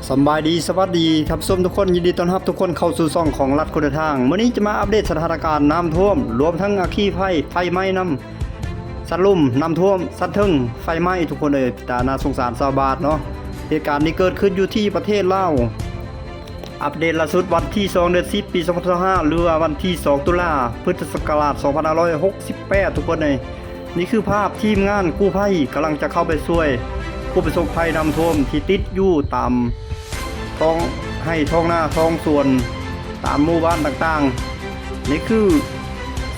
ສຳບາຍດີ ສະຫວັດດີທ່ານຜູ້ຊົມທຸກຄົນ, ຍິນດີຕ້ອນຮັບທຸກຄົນເຂົ້າສູ່ຊ່ອງຂອງລັດຄົນເດີນທາງ. ມື້ນີ້ຈະມາອັບເດດສະຖານະການນ້ຳຖ້ວມ, ລວມທັງອັກຄີໄພ, ໄຟໄໝ້ນຳ, ສັດລຸ່ມ, ນ້ຳຖ້ວມ, ສັດເທິງ, ໄຟໄໝ້ ທຸກຄົນເອີຍ, ຕາໜ້າສົງສານຊາວບ້ານເນາະ. ເຫດການນີ້ເກີດຂຶ້ນຢູ່ທີ່ປະເທດລາວ. ອັບເດດລ່າສຸດວັນທີສອງ ເດືອນສິບ ປີສອງພັນຊາວຫ້າ ຫຼືວ່າວັນທີສອງ ຕຸລາ ພຸດທະສັກກະລາດ ສອງພັນຫ້າຮ້ອຍຫົກສິບແປດ ທຸກຄົນເອີຍ. ນີ້ຄືພາບທີມງານກູ້ໄພກຳລັງຈະເຂົ້າໄປຊ່ວຍຜູ້ປະສົບໄພນ້ຳຖ້ວມທີ່ຕິດຢູ່ຕາມທ້ອງໄຮ່ທ້ອງນາທ້ອງສວນ ຕາມໝູ່ບ້ານຕ່າງໆ. ນີ້ຄື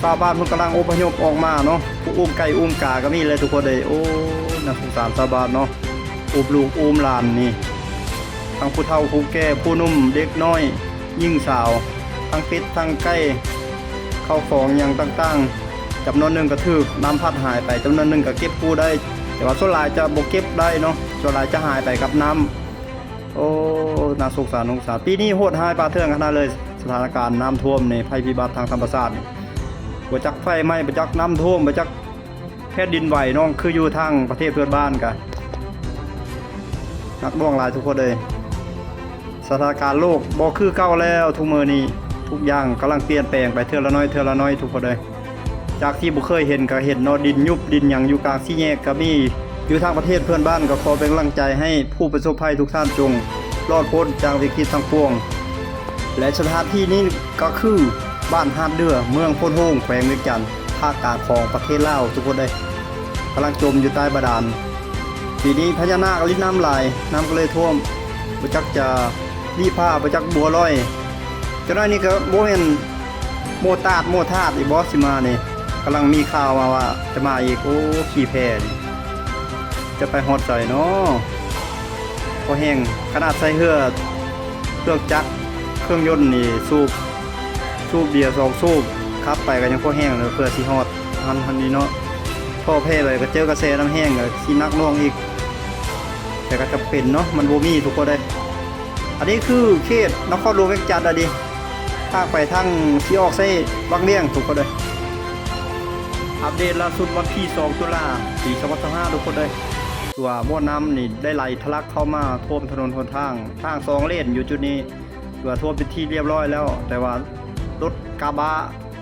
ຊາວບ້ານເພິ່ນກຳລັງອົບພະຍົບອອກມາເນາະ, ຜູ້ອູ້ມໄກ່ອູ້ມກາກໍມີເລີຍ ທຸກຄົນເອີຍ. ໂອ້ ໜ້າສົງສານຊາວບ້ານເນາະ, ອຸ້ມລູກອຸ້ມຫຼານນີ້ ທັງຜູ້ເຖົ້າຜູ້ແກ່ ຜູ້ໜຸ່ມເດັກນ້ອຍຍິງສາວ ທັງເປັດທັງໄກ່ ເຂົ້າຂອງຫຍັງຕ່າງໆ. ຈຳນວນໜຶ່ງກໍຖືກນ້ຳພັດຫາຍໄປ, ຈຳນວນໜຶ່ງກໍເກັບກູ້ໄດ້ ແຕ່ວ່າສ່ວນຫຼາຍຈະບໍ່ເກັບໄດ້ເນາະ, ສ່ວນຫຼາຍຈະຫາຍໄປກັບນ້ຳ. ໂອ້ ໜ້າສົງສານສົງສານ, ປີນີ້ໂຫດຮ້າຍປ່າເຖື່ອນຂະໜາດເລີຍ. ສະຖານະການນ້ຳຖ້ວມນີ້ ໄພພິບັດທາງທຳມະຊາດນີ້ ບໍ່ຈັກໄຟໄໝ້ ບໍ່ຈັກນ້ຳຖ້ວມ ບໍ່ຈັກ ແຜ່ນດິນໄຫວເນາະ, ຄືຢູ່ທາງປະເທດເພື່ອນບ້ານກະໜັກໜ່ວງຫຼາຍ ທຸກຄົນເອີຍ. ສະຖານະການໂລກບໍ່ຄືເກົ່າແລ້ວ, ທຸກມື້ນີ້ທຸກຢ່າງກຳລັງປ່ຽນແປງໄປເທື່ອລະໜ້ອຍ ເທື່ອລະໜ້ອຍ ທຸກຄົນເອີຍ. ຈາກທີ່ບໍ່ເຄີຍເຫັນກໍເຫັນເນາະ, ດິນຍຸບດິນຫຍັງຢູ່ກາງສີ່ແຍກກໍມີ. ຢູ່ທາງປະເທດເພື່ອນບ້ານກໍຂໍເປັນກຳລັງໃຈໃຫ້ຜູ້ປະສົບໄພທຸກທ່ານຈົ່ງລອດພົ້ນຈາກວິກິດທັງປວງ. ແລະ ສະຖານທີ່ນີ້ກໍຄື ບ້ານຫາດເດື່ອ ເມືອງໂພນໂຮງ ແຂວງວຽງຈັນ ພາກກາງຂອງປະເທດລາວ ທຸກຄົນເອີຍ. ກຳລັງຈົມຢູ່ໃຕ້ບາດານ. ປີນີ້ພະຍານາກລິນນ້ຳຫຼາຍ, ນ້ຳກໍເລີຍຖ້ວມ, ບໍ່ຈັກຈະລີ້ພ້າ, ບໍ່ຈັກບົວລອຍ. ຈັກໜ້ອຍນີ້ກໍບໍ່ແມ່ນໂມຕາດໂມທາດອີກບໍ່ ຊິມານີ້. ກຳລັງມີຂ່າວມາວ່າຈະມາອີກ. ໂອ້ ຂີ້ແພນີ້ ຈະໄປຮອດໃສເນາະ? ພໍແຫ້ງ ຂະໜາດໃຊ້ເຮືອ ເຄື່ອງຈັກ ເຄື່ອງຍົນນີ້ ສູບ ສູບເບຍສອງສູບ ຂັບໄປກໍຍັງພໍແຫ້ງເລີຍ ເພື່ອຊິຮອດຫັ້ນ ຫັ້ນນີ້ເນາະ. ທໍ່ແຜ່ໄປກໍເຈີກະແສນ້ຳແຫ້ງ ກໍຊິໜັກໜ່ວງອີກ, ແຕ່ກໍຈຳເປັນເນາະ ມັນບໍ່ມີ ທຸກຄົນເອີຍ. ອັນນີ້ຄືເຂດນະຄອນຫຼວງວຽງຈັນ ອັນນີ້ ທາງໄປທາງຊິອອກໃສ່ວັງວຽງ ທຸກຄົນເອີຍ. ອັບເດດລ່າສຸດວັນທີສອງ ຕຸລາ ປີສອງພັນຊາວຫ້າ ທຸກຄົນເອີຍ, ຖືວ່າມວນນ້ຳນີ້ໄດ້ໄຫຼທະລັກເຂົ້າມາຖ້ວມຖະໜົນຫົນທາງ, ທາງສອງເລນຢູ່ຈຸດນີ້ ຖືວ່າຖ້ວມເປັນທີ່ລຽບຮ້ອຍແລ້ວ, ແຕ່ວ່າລົດກະບະ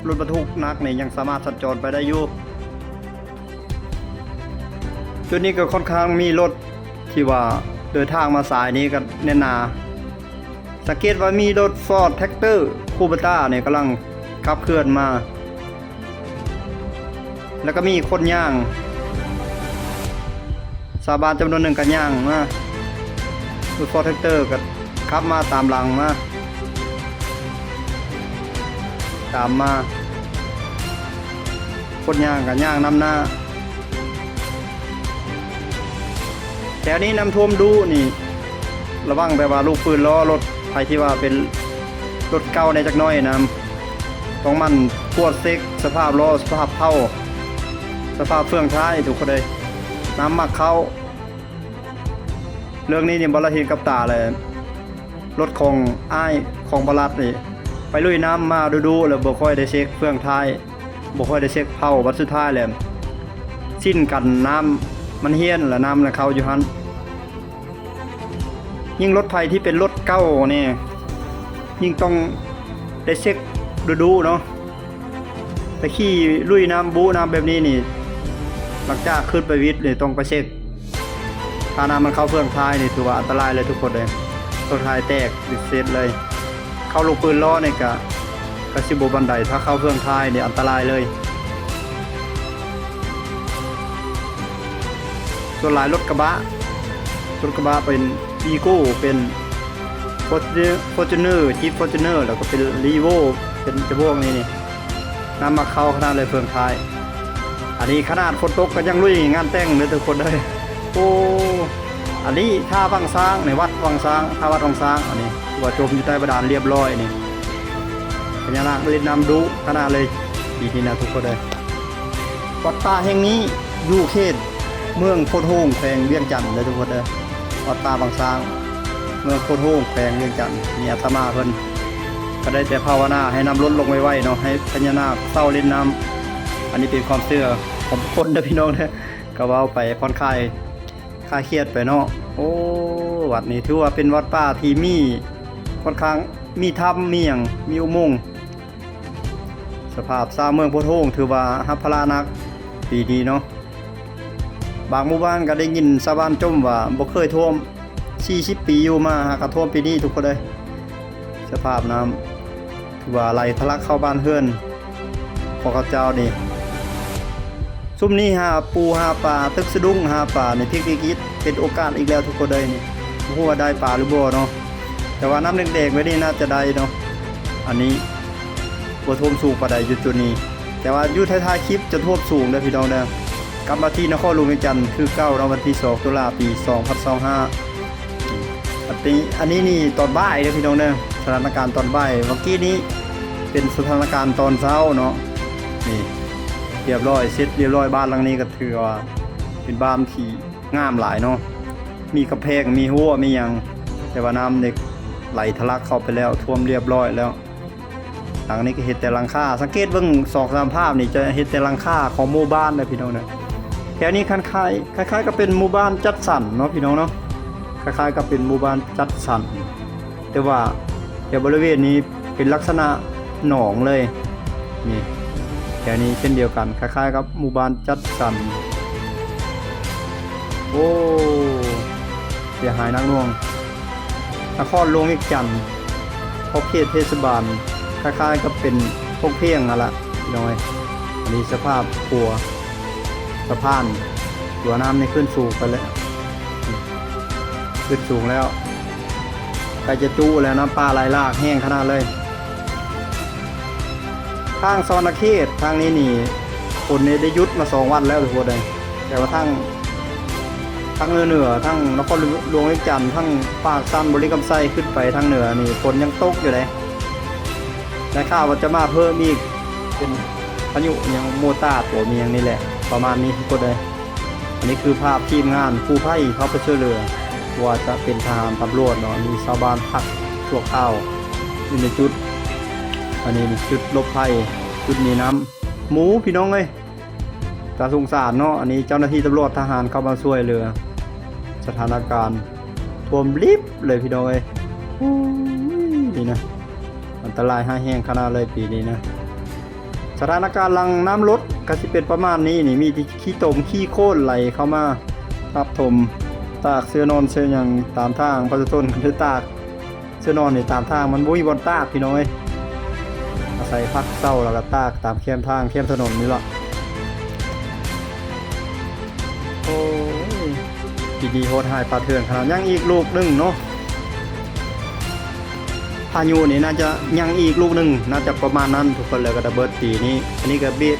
ລົດບັນທຸກໜັກນີ້ຍັງສາມາດສັນຈອນໄປໄດ້ຢູ່. ຈຸດນີ້ກໍຄ່ອນຂ້າງມີລົດທີ່ວ່າເດີນທາງມາສາຍນີ້ກໍແໜ້ນໜາ. ສັງເກດວ່າມີລົດຟອດແທັກເຕີຄູເບຕ້ານີ້ກຳລັງຂັບເຄື່ອນມາ ແລ້ວກໍມີຄົນຍ່າງ, ຊາວບ້ານຈຳນວນໜຶ່ງກໍຍ່າງມາ, ລົດຟອດແທັກເຕີກໍຂັບມາຕາມຫຼັງມາ, ຕາມມາ, ຄົນຍ່າງກໍຍ່າງນຳໜ້າ. ແຖວນີ້ນ້ຳຖ້ວມດຸນີ້ ລະວັງແບບວ່າລູກປືນລໍ້ລົດ ໃຜທີ່ວ່າເປັນລົດເກົ່າແດ່ຈັກໜ້ອຍນະ ຕ້ອງໝັ່ນກວດເຊັກສະພາບລໍ້ ສະພາບເພົາ ສະພາບເຟືອງທ້າຍ ທຸກຄົນເອີຍ. ນ້ຳມັກເຂົ້າ ເລື່ອງນີ້ນີ້ບໍ່ລະເຫັນກັບຕາແລ້ວ. ລົດຂອງອ້າຍຂອງປະລັດນີ້ ໄປລຸຍນ້ຳມາດຸໆ ແລ້ວບໍ່ຄ່ອຍໄດ້ເຊັກເຟືອງທ້າຍ ບໍ່ຄ່ອຍໄດ້ເຊັກເພົາ, ບັດສຸດທ້າຍແລ້ວ ຊິ້ນກັນນ້ຳມັນຫ້ຽນ ແລ້ວນ້ຳລະເຂົ້າຢູ່ຫັ້ນ. ຍິ່ງລົດໃຜທີ່ເປັນລົດເກົ່ານີ້ ຍິ່ງຕ້ອງໄດ້ເຊັກດຸໆເນາະ. ໄປຂີ່ລຸຍນ້ຳບຸນ້ຳແບບນີ້ນີ້ ຫຼັງຈາກຂຶ້ນໄປວິດນີ້ຕ້ອງໄປເຊັກ. ຖ້ານ້ຳມັນເຂົ້າເຟືອງທ້າຍນີ້ ຖືວ່າອັນຕະລາຍເລີຍທຸກຄົນເອີຍ. ເຟືອງທ້າຍແຕກເສດເລີຍ. ເຂົ້າລູກປືນລໍ້ນີ້ກະ ກະຊິບໍ່ປານໃດ, ຖ້າເຂົ້າເຟືອງທ້າຍນີ້ອັນຕະລາຍເລີຍ. ສ່ວນຫຼາຍລົດກະບະ, ລົດກະບະເປັນ ວີໂກ້ ເປັນ ຟໍຈູນເນີ ຈີບຟໍຈູນເນີ ແລ້ວກໍເປັນ ຣີໂວ້ ເປັນຈະພວກນີ້ນີ້ ນ້ຳມັກເຂົ້າຂະໜາດເລີຍເຟືອງທ້າຍ. ອັນນີ້ຂະໜາດຝົນຕົກກໍຍັງລຸຍງານແຕ່ງເດີທຸກຄົນເອີຍ. ໂອ້ ອັນນີ້ທ່າວັງຊ້າງ ໃນວັດວັງຊ້າງ, ທ່າວັດວັງຊ້າງ ອັນນີ້ຖືວ່າຈົມຢູ່ໃຕ້ບາດານລຽບຮ້ອຍນີ້. ພະຍານາກຫຼິ້ນນ້ຳດຸຂະໜາດເລີຍປີນີ້ນະທຸກຄົນເອີຍ. ວັດປ່າແຫ່ງນີ້ຢູ່ເຂດເມືອງໂພນໂຮງ ແຂວງວຽງຈັນເດີທຸກຄົນເດີ. ວັດປ່າວັງຊ້າງ ເມືອງໂພນໂຮງ ແຂວງວຽງຈັນ. ມີອາດຕະມາເພິ່ນກໍໄດ້ແຕ່ພາວະນາໃຫ້ນ້ຳລົດລົງໄວໆເນາະ, ໃຫ້ພະຍານາກເຊົາຫຼິ້ນນ້ຳ. ອັນນີ້ເປັນຄວາມເຊື່ອຂອງຄົນເດີພີ່ນ້ອງເດີ, ກໍເວົ້າໄປຜ່ອນຄາຍ ຄາຍຄຽດໄປເນາະ. ໂອ້ ວັດນີ້ຖືວ່າເປັນວັດປ່າທີ່ມີ ຂ້ອນຂ້າງມີຖ້ຳ ມີຫຍັງ ມີອຸໂມງ. ສະພາບຊາວເມືອງໂພນໂຮງຖືວ່າຮັບພາລະໜັກປີນີ້ເນາະ. ບາງໝູ່ບ້ານກໍໄດ້ຍິນຊາວບ້ານຈົ່ມວ່າບໍ່ເຄີຍຖ້ວມ ສີ່ສິບປີຢູ່ມາຫາກະຖ້ວມປີນີ້ທຸກຄົນເອີຍ. ສະພາບນ້ຳ ຄືວ່າໄຫຼທະລັກເຂົ້າບ້ານເຮືອນຂອງເຂົາເຈົ້ານີ້. ຊຸມນີ້ຫາປູຫາປາ, ຕຶກສະດຸ້ງຫາປາໃນພິກວິກິດ ເປັນໂອກາດອີກແລ້ວທຸກຄົນເອີຍນີ້. ບໍ່ຮູ້ວ່າໄດ້ປາຫຼືບໍ່ເນາະ, ແຕ່ວ່ານ້ຳແດງໆແບບນີ້ໜ້າຈະໄດ້ເນາະ. ອັນນີ້ບໍ່ຖ້ວມສູງປານໃດຢູ່ຈຸດນີ້, ແຕ່ວ່າຢູ່ທ້າຍໆຄລິບຈະຖ້ວມສູງເດີພີ່ນ້ອງເດີ. ກັບມາທີ່ນະຄອນຫຼວງວຽງຈັນຄືເກົ່າເນາະ, ວັນທີສອງຕຸລາ ປີສອງພັນຊາວຫ້າ. ອັນນີ້ ອັນນີ້ນີ້ຕອນບ່າຍເດີພີ່ນ້ອງເດີ, ສະຖານະການຕອນບ່າຍ. ເມື່ອກີ້ນີ້ເປັນສະຖານະການຕອນເຊົ້າເນາະ. ນີ້ ຮຽບຮ້ອຍ ເສັດຮຽບຮ້ອຍ. ບ້ານຫຼັງນີ້ກໍຖືວ່າເປັນບ້ານທີ່ງາມຫຼາຍເນາະ, ມີກຳແພງ ມີຮົ້ວ ມີຫຍັງ, ແຕ່ວ່ານ້ຳນີ້ໄຫຼທະລັກເຂົ້າໄປແລ້ວ, ຖ້ວມຮຽບຮ້ອຍແລ້ວ. ຫຼັງນີ້ກໍເຮັດແຕ່ຫຼັງຄາ, ສັງເກດເບິ່ງສອງສາມພາບນີ້ຈະເຮັດແຕ່ຫຼັງຄາຂອງໝູ່ບ້ານເດີພີ່ນ້ອງເດີ. ແຖວນີ້ຄັນຄ້າຍ ຄ້າຍໆກັບເປັນໝູ່ບ້ານຈັດສັນເນາະພີ່ນ້ອງເນາະ, ຄ້າຍໆກັບເປັນໝູ່ບ້ານຈັດສັນ, ແຕ່ວ່າແຖວບໍລິເວນນີ້ເປັນລັກສະນະໜອງເລີຍ. ນີ້ ແຖວນີ້ເຊັ່ນດຽວກັນ, ຄ້າຍໆກັບໝູ່ບ້ານຈັດສັນ. ໂອ້ ເສຍຫາຍໜັກໜ່ວງ. ນະຄອນຫຼວງວຽງຈັນ ຂອບເຂດເທດສະບານ ຄ້າຍໆກັບເປັນພວກພຽງຫັ້ນລະພີ່ນ້ອງເອີຍ. ອັນນີ້ສະພາບຂົວ ສະພານ ຕົວນ້ຳນີ້ຂຶ້ນສູງໄປແລ້ວ, ຂຶ້ນສູງແລ້ວ, ໃກ້ຈະຈຸແລ້ວ, ນ້ຳປ່າໄຫຼຫຼາກແຮງຂະໜາດເລີຍ. ທາງສະຫວັນນະເຂດ ທາງນີ້ນີ້ ຝົນນີ້ໄດ້ຢຸດມາສອງວັນແລ້ວທຸກຄົນເອີຍ, ແຕ່ວ່າທາງ ທາງເໜືອໆ ທາງນະຄອນຫຼວງວຽງຈັນ ທາງປາກຊັນ ບໍລິຄຳໄຊ ຂຶ້ນໄປທາງເໜືອນີ້ ຝົນຍັງຕົກຢູ່ເດ້. ໄດ້ຂ່າວວ່າຈະມາເພີ່ມອີກ ເປັນພາຍຸຫຍັງ ໂມຕາດ ບໍ່ມີຫຍັງນີ້ແຫຼະ ປະມານນີ້ທຸກຄົນເອີຍ. ອັນນີ້ຄືພາບທີມງານກູ້ໄພເຂົ້າໄປຊ່ວຍເຫຼືອ, ບໍ່ວ່າຈະເປັນທະຫານ, ຕຳຫຼວດເນາະ, ມີຊາວບ້ານພັກຊົ່ວຄາວຢູ່ໃນຈຸດ, ອັນນີ້ຈຸດຫຼົບໄພ, ຈຸດໜີນ້ຳ. ໝູພີ່ນ້ອງເອີຍ, ຕາສົງສານເນາະ. ອັນນີ້ເຈົ້າໜ້າທີ່ຕຳຫຼວດທະຫານເຂົ້າມາຊ່ວຍເຫຼືອ, ສະຖານະການຖ້ວມລິບເລີຍພີ່ນ້ອງເອີຍ. ໂອ້ຍ ນີ້ນະ ອັນຕະລາຍຮ້າຍແຮງຂະໜາດເລີຍປີນີ້ນະ. ສະຖານະການຫຼັງນ້ຳລົດກໍຊິເປັນປະມານນີ້ນີ້, ມີແຕ່ຂີ້ຕົມຂີ້ໂຄນໄຫຼເຂົ້າມາທັບຖົມ, ຕາກເສື້ອນອນເສື້ອຫຍັງຕາມທາງ, ປະຊາຊົນກໍໄດ້ຕາກເສື້ອນອນນີ້ຕາມທາງ, ມັນບໍ່ມີບ່ອນຕາກພີ່ນ້ອງເອີຍ, ອາໄສພັກເຊົາແລ້ວກໍຕາກຕາມແຄມທາງແຄມຖະໜົນນີ້ລະ. ໂອ້ຍ ປີນີ້ໂຫດຮ້າຍປາດເຖື່ອນຂະໜາດ. ຍັງອີກລູກໜຶ່ງເນາະ, ພາຍຸນີ້ໜ້າຈະຍັງອີກລູກໜຶ່ງ, ໜ້າຈະປະມານນັ້ນທຸກຄົນ, ແລ້ວກໍຈະເບິດປີນີ້. ອັນນີ້ກໍເບດ,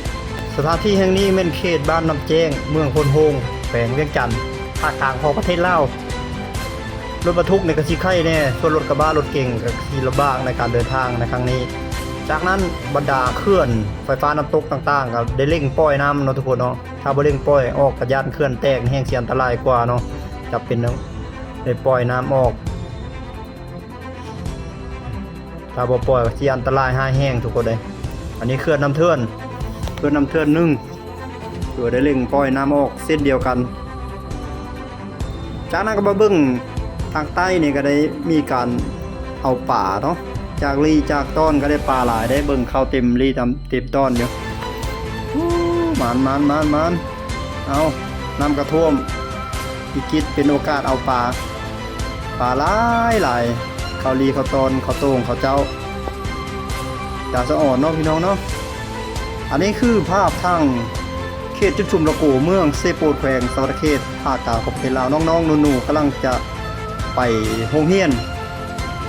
ສະຖານທີ່ແຫ່ງນີ້ແມ່ນເຂດບ້ານນ້ຳແຈ້ງ ເມືອງໂພນໂຮງ ແຂວງວຽງຈັນ ພາກກາງຂອງປະເທດລາວ. ລົດບັນທຸກນີ້ກໍຊິໄຄແດ່, ສ່ວນລົດກະບະລົດເກັງກໍຊິລຳບາກໃນການເດີນທາງໃນຄັ້ງນີ້. ຈາກນັ້ນບັນດາເຂື່ອນໄຟຟ້ານ້ຳຕົກຕ່າງໆ ກໍໄດ້ເລັ່ງປ່ອຍນ້ຳເນາະທຸກຄົນເນາະ, ຖ້າບໍ່ເລັ່ງປ່ອຍອອກກໍຢ້ານເຂື່ອນແຕກແຮ່ງຊິອັນຕະລາຍກວ່າເນາະ, ຈຳເປັນຕ້ອງໄດ້ປ່ອຍນ້ຳອອກ. ຖ້າບໍ່ປ່ອຍກໍຊິອັນຕະລາຍຮ້າຍແຮງທຸກຄົນເອີຍ. ອັນນີ້ເຂື່ອນນ້ຳເຖື່ອນ, ເຂື່ອນນ້ຳເຖື່ອນໜຶ່ງ ຖືວ່າໄດ້ເລັ່ງປ່ອຍນ້ຳອອກເຊັ່ນດຽວກັນ. ຈາກນັ້ນກໍມາເບິ່ງທາງໃຕ້ນີ້ ກໍໄດ້ມີການເອົາປາເນາະ, ຈາກລີ້ຈາກຕ້ອນກໍໄດ້ປາຫຼາຍເດ້, ເບິ່ງເຂົ້າເຕັມລີ້ເຕັມ ເຕັມຕ້ອນຢູ່. ໂອ້ ໝານໆໆໆ. ເອົາ ນ້ຳກະຖ້ວມ, ວິກິດເປັນໂອກາດເອົາປາ, ປາຫຼາຍໆ, ເຂົ້າລີ້ເຂົ້າຕ້ອນ ເຂົ້າໂຕ່ງເຂົ້າເຈົ້າ, ຕາສະອອນເນາະພີ່ນ້ອງເນາະ. ອັນນີ້ຄືພາບທາງເຂດຈຸດຊຸມລະໂກ ເມືອງເຊໂປນ ແຂວງສະຫວັນນະເຂດ ພາກກາງຂອງປະເທດລາວ. ນ້ອງໆໜູໆກຳລັງຈະໄປໂຮງຮຽນ,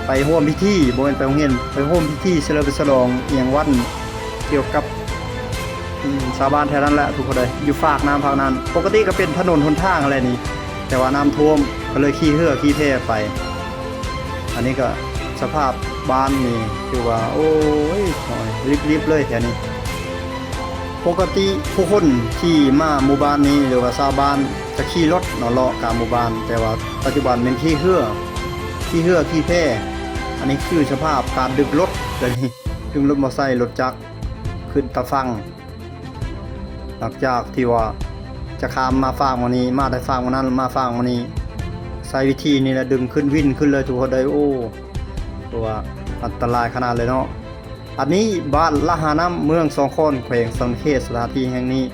ໄປຮ່ວມພິທີ, ບໍ່ແມ່ນໄປໂຮງຮຽນ, ໄປຮ່ວມພິທີສະເຫຼີມສະຫຼອງອີ່ຫຍັງວັນ ກ່ຽວກັບ ອືມ ຊາວບ້ານແຖວນັ້ນແຫຼະທຸກຄົນເອີຍ, ຢູ່ຟາກນ້ຳຟາກນັ້ນ. ປົກກະຕິກໍເປັນຖະໜົນຫົນທາງຫັ້ນແຫຼະນີ້, ແຕ່ວ່ານ້ຳຖ້ວມກໍເລີຍຂີ່ເຮືອຂີ່ແພໄປ. ອັນນີ້ກໍສະພາບບ້ານນີ້ຖືວ່າ ໂອ້ຍ ລິບໆເລີຍແຖວນີ້. ປົກກະຕິຜູ້ຄົນທີ່ມາໝູ່ບ້ານນີ້ ຫຼືວ່າຊາວບ້ານຈະຂີ່ລົດເນາະ ເລາະກາງໝູ່ບ້ານ, ແຕ່ວ່າປັດຈຸບັນແມ່ນຂີ່ເຮືອ, ຂີ່ເຮືອຂີ່ແພ. ອັນນີ້ຄືສະພາບການດຶງລົດເດນີ້, ດຶງລົດມໍໄຊ ລົດຈັກ ຂຶ້ນຕາຝັ່ງ. ຫຼັງຈາກທີ່ວ່າຈະຂ້າມມາຟາກໝ່ອງນີ້, ມາແຕ່ຟາກໝ່ອງນັ້ນ ມາຟາກໝ່ອງນີ້, ສ ໃຊ້ວິທີນີ້ລະດຶງຂຶ້ນ ວິນຂຶ້ນເລີຍທຸກຄົນເອີຍ. ໂອ້ ເພາະວ່າອັນຕະລາຍຂະໜາດເລີຍເນາະ. ອັນນີ້ບ້ານລະຫານ້ຳ ເມືອງສອງຄອນ ແຂວງສະຫວັນນະເຂດ. ສະຖານທີ່ແຫ່ງນີ້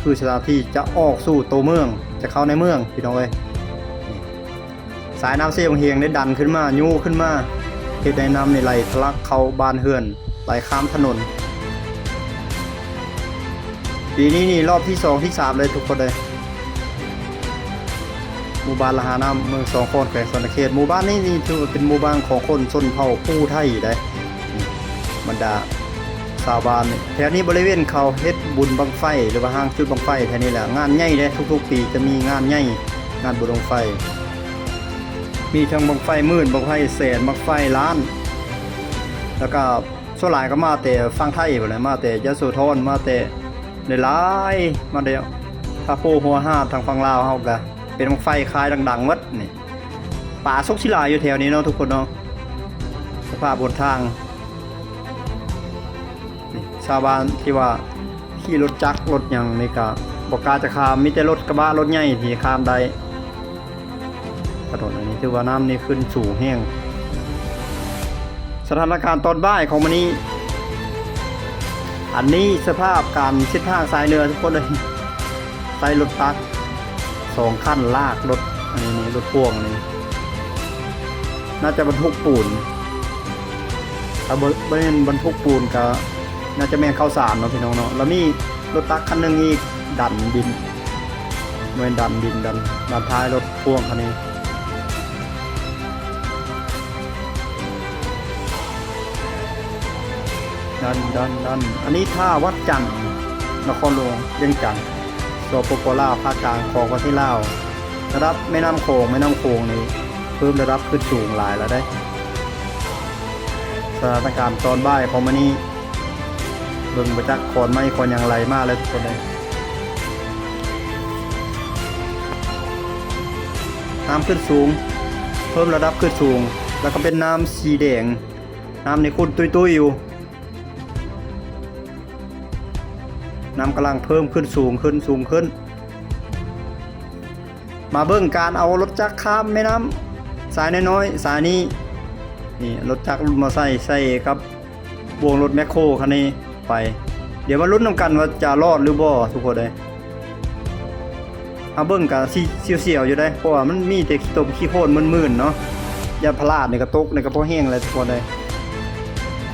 ຄືສະຖານທີ່ຈະອອກສູ່ໂຕເມືອງ ຈະເຂົ້າໃນເມືອງພີ່ນ້ອງເອີຍ. ນີ້ ສາຍນ້ຳເຊບັງຫຽງໄດ້ດັນຂຶ້ນມາ ຍູ້ຂຶ້ນມາ ເຮັດໃຫ້ນ້ຳນີ້ໄຫຼທະລັກເຂົ້າບ້ານເຮືອນ ໄຫຼຂ້າມຖະໜົນ. ປີນີ້ນີ້ລອບທີສອງທີສາມເລີຍທຸກຄົນເອີຍ. ໝູ່ບ້ານລະຫານ້ຳ ເມືອງສອງຄອນ ແຂວງສະຫວັນນະເຂດ. ໝູ່ບ້ານນີ້ນີ້ຖືວ່າເປັນໝູ່ບ້ານຂອງຄົນຊົນເຜົ່າປູໄທໄດ໋. ບັນດາຊາວບ້ານນີ້ ແຖວນີ້ບໍລິເວນເຂົາເຮັດບຸນບັ້ງໄຟ ຫຼືວ່າຫ້າງຈຸດບັ້ງໄຟແຖວນີ້ແຫຼະ. ງານໃຫຍ່ເດ້ ທຸກໆປີຈະມີງານໃຫຍ່ ງານບຸນບັ້ງໄຟ. ມີທັງບັ້ງໄຟໝື່ນ ບັ້ງໄຟແສນ ບັ້ງໄຟລ້ານ ແລ້ວກໍສ່ວນຫຼາຍກໍມາແຕ່ຝັ່ງໄທພຸ້ນແຫຼະ ມາແຕ່ຍະໂສທອນ ມາແຕ່ຫຼາຍໆ ມາແຕ່ທ່າໂພຫົວຫາດ ທາງຝັ່ງລາວເຮົາກໍເປັນບັ້ງໄຟຂາຍດັງໆໝົດນີ້. ປາສົກຊິຫຼາຍຢູ່ແຖວນີ້ເນາະທຸກຄົນເນາະ. ສະພາບຫົນທາງ ນີ້ ຊາວບ້ານທີ່ວ່າຂີ່ລົດຈັກລົດຫຍັງນີ້ກະບໍ່ກ້າຈະຂ້າມ ມີແຕ່ລົດກະບະລົດໃຫຍ່ທີ່ຂ້າມໄດ້. ຖະໜົນອັນນີ້ຖືວ່ານ້ຳນີ້ຂຶ້ນສູງແຮງ. ສະຖານະການຕອນບ່າຍຂອງມື້ນີ້ ອັນນີ້ສະພາບການເສັ້ນທາງສາຍເໜືອທຸກຄົນເອີຍ. ໃຊ້ລົດຕັກສອງຄັນລາກລົດ ອັນນີ້ນີ້ລົດພ່ວງນີ້ ໜ້າຈະບັນທຸກປູນ. ຖ້າບໍ່ ບໍ່ແມ່ນບັນທຸກປູນກໍໜ້າຈະແມ່ນເຂົ້າສານເນາະພີ່ນ້ອງເນາະ. ແລ້ວມີລົດຕັກຄັນໜຶ່ງອີກດັນດິນ ແມ່ນດັນດິນ ດັນ ດັນທ້າຍລົດພ່ວງຄັນນີ້. ດັນ ດັນ ດັນ ອັນນີ້ທ່າວັດຈັນ ນະຄອນຫຼວງວຽງຈັນ ສປປ ລາວ ພາກກາງຂອງປະເທດລາວ. ລະດັບແມ່ນ້ຳຂອງ ແມ່ນ້ຳໂຂງນີ້ເພີ່ມລະດັບຂຶ້ນສູງຫຼາຍແລ້ວເດ້. ສະຖານະການຕອນບ່າຍຂອງມື້ນີ້ ເບິ່ງບໍ່ຈັກຂອນໄມ້ຂອນຫຍັງໄຫຼມາແລ້ວທຸກຄົນເອີຍ. ນ້ຳຂຶ້ນສູງ ເພີ່ມລະດັບຂຶ້ນສູງ ແລ້ວກໍເປັນນ້ຳສີແດງ. ນ້ຳນີ້ຂຸ້ນຕຸ້ຍໆຢູ່. ນ້ຳກຳລັງເພີ່ມຂຶ້ນສູງຂຶ້ນ ສູງຂຶ້ນ. ມາເບິ່ງການເອົາລົດຈັກຂ້າມແມ່ນ້ຳສາຍນ້ອຍໆ ສາຍນີ້. ນີ້ລົດຈັກລົດມອໄຊໃສ່ກັບບ່ວງລົດແມັກໂຄຄັນນີ້ໄປ. ດຽວມາລຸ້ນນຳກັນວ່າຈະລອດຫຼືບໍ່ທຸກຄົນເອີຍ. ເຮົາເບິ່ງກະຊິສຽວໆຢູ່ເດ້ ເພາະວ່າມັນມີແຕ່ຂີ້ຕົມຂີ້ໂຄນມື່ນໆເນາະ. ຢ້ານພະລາດນີ້ກະຕົກນີ້ກະພໍແຮງແລ້ວທຸກຄົນເອີຍ.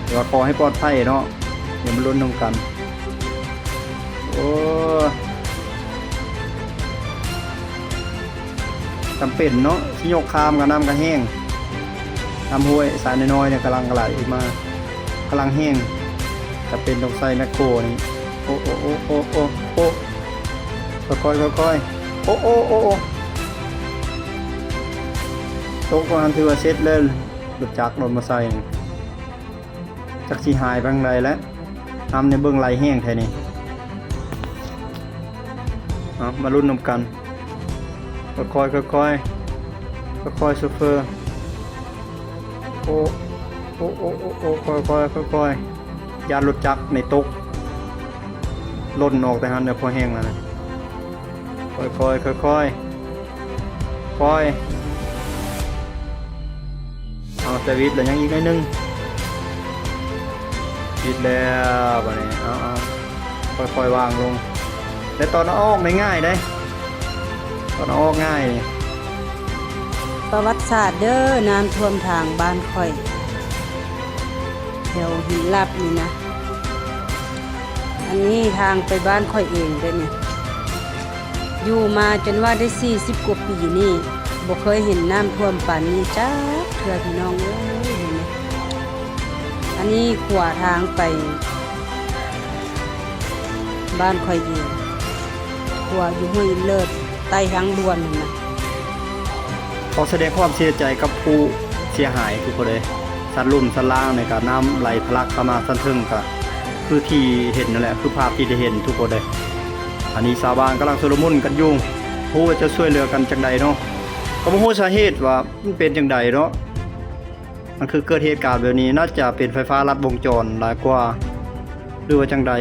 ແຕ່ວ່າຂໍໃຫ້ປອດໄພເນາະ. ດຽວມາລຸ້ນນຳກັນ. ໂອ້ ຈຳເປັນເນາະ ຊິຍົກຂ້າມ ກະນ້ຳກະແຮງ. ນ້ຳຫ້ວຍສາຍນ້ອຍໆນີ້ກຳລັງໄຫຼມາ ກຳລັງແຮງ. ຈຳເປັນຕ້ອງໃຊ້ແມັກໂຄນີ້. ໂອ້ ໂອ້ ໂອ້ ໂອ້ ໂອ້ ໂອ້ ຄ່ອຍໆ ຄ່ອຍໆ. ໂອ້ ໂອ້ ໂອ້ ໂອ້ ຕົກວ່າຫັ້ນຖືວ່າເສັດເລີຍ. ລົດຈັກລົດມາໃສ່ ຈັກຊິຫາຍໄປທາງໃດແລ້ວ. ນ້ຳນີ້ເບິ່ງໄຫຼແຮງແທ້ນີ້. ເອົາ ມາລຸ້ນນຳກັນ. ຄ່ອຍໆ ຄ່ອຍໆ ຄ່ອຍໆ ໂຊເຟີ. ໂອ້ ໂອ້ ໂອ້ ໂອ້ ໂອ້ ຄ່ອຍໆ ຄ່ອຍໆ. ຢ້ານລົດຈັກນີ້ຕົກ ຫຼົ່ນອອກແຕ່ຫັ້ນແລ້ວ ພໍແຮງແລ້ວນະ. ຄ່ອຍໆ ຄ່ອຍໆ ຄ່ອຍ. ເອົາ ແຕ່ວິດແລ້ວ ຍັງອີກໜ້ອຍໜຶ່ງ. ວິດແລ້ວບາດນີ້. ເອົາໆ ຄ່ອຍໆ ວາງລົງ. ແຕ່ຕອນເອົາອອກນີ້ງ່າຍເດ້ ຕອນເອົາອອກງ່າຍ. ປະຫວັດສາດເດີ້ ນ້ຳຖ້ວມທາງບ້ານຂ້ອຍ ແຖວຫີນລາບນີ້ນະ. ອັນນີ້ທາງໄປບ້ານຂ້ອຍເອງເດ້ນີ້. ຢູ່ມາຈົນວ່າໄດ້ສີ່ສິບກວ່າປີນີ້ ບໍ່ເຄີຍເຫັນນ້ຳຖ້ວມປານນີ້ຈັກເທື່ອ ພີ່ນ້ອງເອີຍ. ອັນນີ້ຂົວທາງໄປ ບ້ານຂ້ອຍເອງ ຂົວຢູ່ຫ້ວຍເລີດ ໃຕ້ທາງດ່ວນຫັ້ນນະ. ຂໍສະແດງຄວາມເສຍໃຈກັບຜູ້ເສຍຫາຍທຸກຄົນເອີຍ. ຊັ້ນລຸ່ມຊັ້ນລ່າງນີ້ກະນ້ຳໄຫຼທະລັກເຂົ້າມາ, ຊັ້ນເທິງກະຄືທີ່ເຫັນນັ້ນແຫຼະ ຄືພາບທີ່ໄດ້ເຫັນທຸກຄົນເອີຍ. ອັນນີ້ຊາວບ້ານກຳລັງຊຸລະມຸນກັນຢູ່ ບໍ່ຮູ້ວ່າຈະຊ່ວຍເຫຼືອກັນຈັ່ງໃດເນາະ. ກໍບໍ່ຮູ້ສາເຫດວ່າມັນເປັນຈັ່ງໃດເນາະ. ມັນຄືເກີດເຫດການແບບນີ້ ໜ້າຈະເປັນໄຟຟ້າລັດວົງຈອນຫຼາຍກວ່າ ຫຼືວ່າຈັ່ງໃດ.